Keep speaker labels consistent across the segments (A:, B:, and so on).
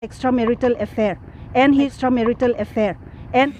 A: Extramarital affair and his extramarital affair and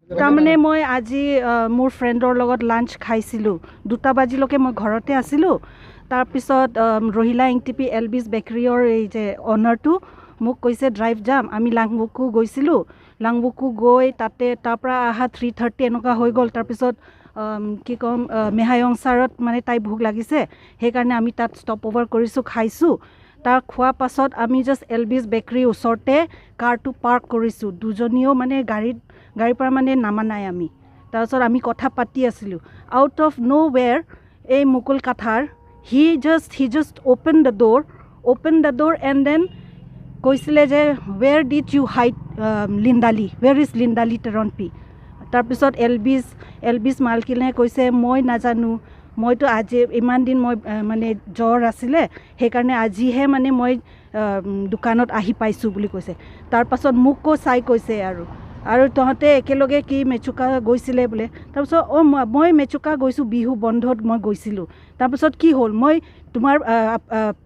A: তাৰমানে মই আজি মোৰ ফ্ৰেণ্ডৰ লগত লাঞ্চ খাইছিলোঁ, 2টা বাজিলৈকে মই ঘৰতে আছিলোঁ। তাৰপিছত ৰহিলা এংটিপি এলবিছ বেকাৰীৰ এই যে অ'নাৰটো মোক কৈছে ড্ৰাইভ যাম। আমি লাংবুকু গৈছিলোঁ, লাংবুকু গৈ তাতে তাৰপৰা অহা 3:30 এনেকুৱা হৈ গ'ল। তাৰপিছত কি ক'ম, মেহায়ংচাৰত মানে তাই ভোক লাগিছে, সেইকাৰণে আমি তাত ষ্টপ অভাৰ কৰিছোঁ, খাইছোঁ। তাৰ খোৱাৰ পাছত আমি জাষ্ট এলবিছ বেকাৰীৰ ওচৰতে কাৰটো পাৰ্ক কৰিছোঁ। দুজনীও মানে গাড়ীৰ পৰা মানে নামা নাই আমি। তাৰপিছত আমি কথা পাতি আছিলোঁ। আউট অফ ন' ৱেৰ এই Mukul Kathar he just open the door and then কৈছিলে যে where did you hide Lindali, where is Lindali Teronpi. তাৰপিছত এলবিছ মালকিনে কৈছে মই নাজানো, মইতো আজি ইমান দিন মই মানে জ্বৰ আছিলে, সেইকাৰণে আজিহে মানে মই দোকানত আহি পাইছোঁ বুলি কৈছে। তাৰপাছত মোকো চাই কৈছে আৰু আৰু তহঁতে একেলগে কি মেচুকা গৈছিলে বোলে। তাৰপিছত অঁ মই মেচুকা গৈছোঁ, বিহু বন্ধত মই গৈছিলোঁ। তাৰপিছত কি হ'ল, মই তোমাৰ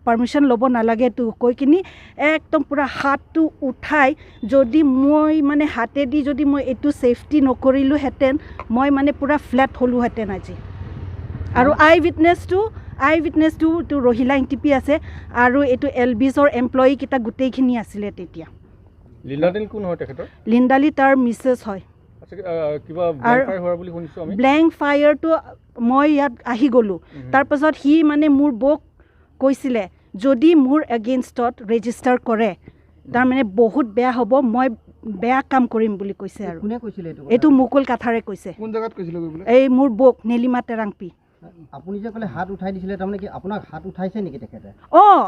A: পাৰ্মিশ্যন ল'ব নালাগেতো কৈ কিনি একদম পূৰা হাতটো উঠাই, যদি মই মানে হাতেদি যদি মই এইটো ছেফটি নকৰিলোঁহেঁতেন মই মানে পূৰা ফ্লেট হ'লোহেঁতেন আজি। আৰু আই উইটনেছটো এইটো ৰহিলা এংটিপি আছে আৰু এইটো এলবিছৰ এমপ্লয়ীকেইটা গোটেইখিনি আছিলে তেতিয়া।
B: লিণ্ডালি কোন হয় তেখেতৰ?
A: লিণ্ডালি তাৰ মিছেছ হয়।
B: কিবা ব্লেংক ফায়াৰ হোৱা বুলি শুনিছোঁ আমি।
A: ব্লেংক ফায়াৰটো মই ইয়াত আহি গ'লোঁ। তাৰপাছত সি মানে মোৰ বৌক কৈছিলে যদি মোৰ এগেইনষ্টত ৰেজিষ্টাৰ কৰে তাৰমানে বহুত বেয়া হ'ব, মই বেয়া কাম কৰিম বুলি কৈছে। আৰু
C: কোনে কৈছিলে এইটো?
A: এইটো মুকুল কাথাৰে কৈছে।
D: কোন জেগাত কৈছিলে?
A: এই মোৰ বৌক নীলিমা তেৰাংপি।
C: আপুনি যে ক'লে হাত উঠাই দিছিলে, তাৰমানে কি আপোনাক হাত উঠাইছে নেকি তেখেতে?
A: অঁ,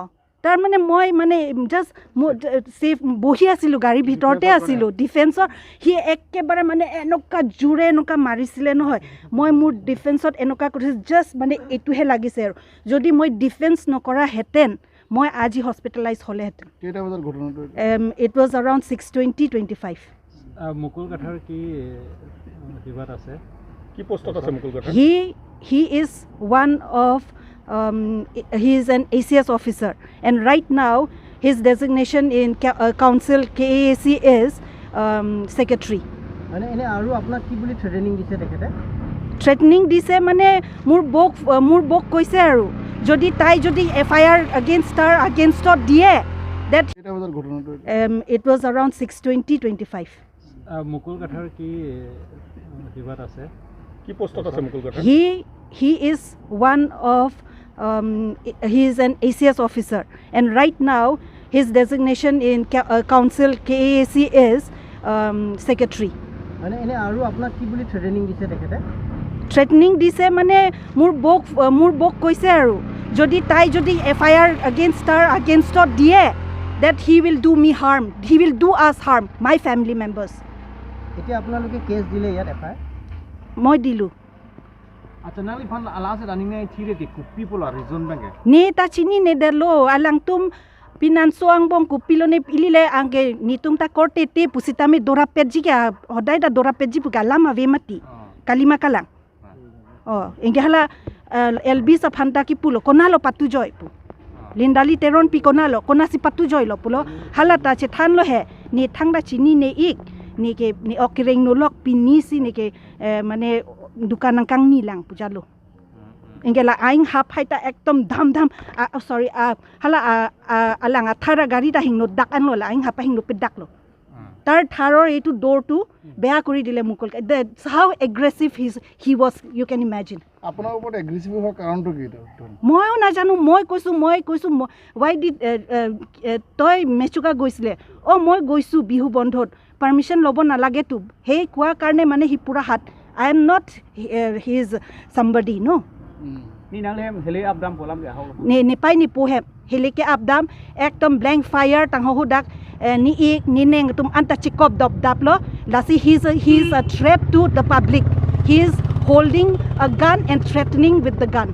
A: তাৰমানে মই মানে জাষ্ট মোৰ ছেফ বহি আছিলোঁ, গাড়ীৰ ভিতৰতে আছিলোঁ। ডিফেন্সৰ সি একেবাৰে মানে এনেকুৱা জোৰে এনেকুৱা মাৰিছিলে নহয়, মই মোৰ ডিফেন্সত এনেকুৱা কৰিছোঁ, জাষ্ট মানে এইটোহে লাগিছে। আৰু যদি মই ডিফেন্স নকৰাহেঁতেন মই আজি হস্পিটেলাইজ হ'লেহেঁতেন।
D: কেইটা বজাত ঘটনাটো?
A: It was around 6:20-25।
E: Mukul Kathar কি কিবাত আছে,
B: কি পোষ্টত আছে Mukul Kathar?
A: He is one of he is an ACS officer and right now his designation in council KAAC is secretary.
C: মানে এনে আৰু আপোনাক কি বুলি থ্ৰেটেনিং দিছে তেখেতে?
A: থ্ৰেটেনিং দিছে মানে মোৰ বৌক কৈছে আৰু যদি তাই যদি এফআইআৰ আগেইনষ্ট তাৰ আগেইনষ্টত দিয়ে that
D: কেইটা বজাত ঘটনাটো?
A: It was around 6:20-25।
E: Mukul Kathar কি কিবাত আছে,
B: কি পোষ্টত আছে Mukul Kathar?
A: He is one of he is an ACS officer and right now his designation in council KAAC is secretary.
C: মানে এনে আৰু আপোনাক কি বুলি থ্ৰেটেনিং দিছে তেখেতে?
A: থ্ৰেটেনিং দিছে মানে মোৰ বৌক কৈছে আৰু যদি তাই যদি এফআইআৰ আগেইনষ্ট তাৰ আগেইনষ্টত দিয়ে that he will do me harm, he will do us harm, my family members.
C: এতিয়া আপোনালোকে কেছ দিলে ইয়াত এফআইআৰ?
A: মই দিলোঁ।
F: আচ্ছা, নালি ফান আলাসে রানিং নাই থিরে কি কুপি পোলা রিজন ব্যাংকে
A: ni ta chini ne de lo alang tum pinanso ang bong kupilo ne ilile angke nitum ta korte te pusitami dora petji ka hodai da dora petji pu galama vemati kalima kalang oh engke hala elbis phanta ki pulo konalo patu joy pu Lindali Teron pi konalo konasi patu joy lo pulo hala ta che than lo he ni thang da chini ne ik ni ke ni okreng no lok pinisi ni ke মানে দোকান Kang নিলাং পূজালো engela aing hap haita ekdom dham dham sorry hala alang athara gari ta hingno dak an lo la aing hapa hingno pe dak lo তাৰ থাৰৰ এইটো ডোৰটো বেয়া কৰি দিলে Mukul. How aggressive he was, you can imagine.
D: আপোনাৰ ওপৰত aggressive হোৱাৰ কাৰণটো কি?
A: ময়ো নাজানো। মই কৈছোঁ why did তই মেচুকা গৈছিলে? অঁ মই গৈছোঁ বিহু বন্ধত, পাৰ্মিশ্যন ল'ব নালাগেতো। সেই কোৱাৰ কাৰণে মানে সি পূৰা হাত, I am not his somebody no. Ni ni pai ni puhem hilike abdam ekdom blank fire tang ho dak ni ik ni neng tum anta chikop dop dap lo lasi. He's a threat to the public. He is holding a gun and threatening with the gun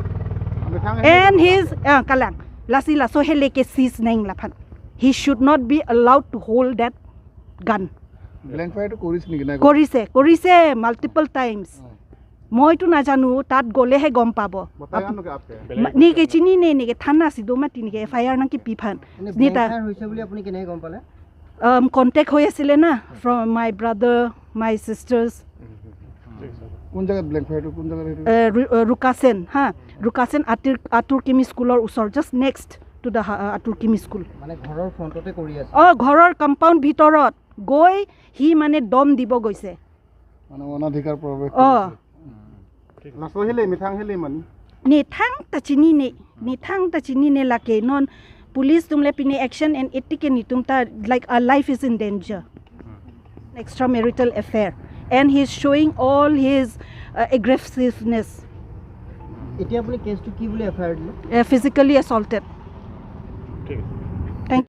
A: and his kalang lasi la so heleke sis neng laphan. He should not be allowed to hold that gun.
D: Blank ফায়াৰটো কৰিছে নেকি নাই?
A: কৰিছে, কৰিছে multiple times. মইতো নাজানো, তাত গ'লেহে গম পাব। নিকে চিনি নে নেকি থানা চিদো মাতি নেকি এফ I R নাকি পিফান।
C: এনে ব্লেংক ফায়াৰ হৈছে বুলি আপুনি কেনেকৈ গম পালে?
A: কণ্টেক্ট হৈ আছিলে না from my brother, my sisters.
D: কোন জেগাত ব্লেংক ফায়াৰটো, কোন জেগাত সেইটো?
A: ৰুকাচেন, হা, ৰুকাচেন আতুৰ আতুৰ কিমি স্কুলৰ ওচৰ, just next to the Atur Kimi school.
C: মানে ঘৰৰ ফ্ৰণ্টতে কৰি আছে?
A: অঁ, ঘৰৰ কম্পাউণ্ড ভিতৰত গৈ সি মানে দম দিব গৈছে।
D: মানে অনাধিকাৰ প্ৰৱেশ।
A: অঁ, ni thang ta chini ne ni thang ta chini ne lake non police tumle pini action and etike ni tum ta like our life is in danger. Extramarital affair and he is showing all his aggressiveness.
C: এতিয়া আপুনি কেছটো কি বুলি F I R দিলে?
A: Physically assaulted.
B: ঠিক আছে।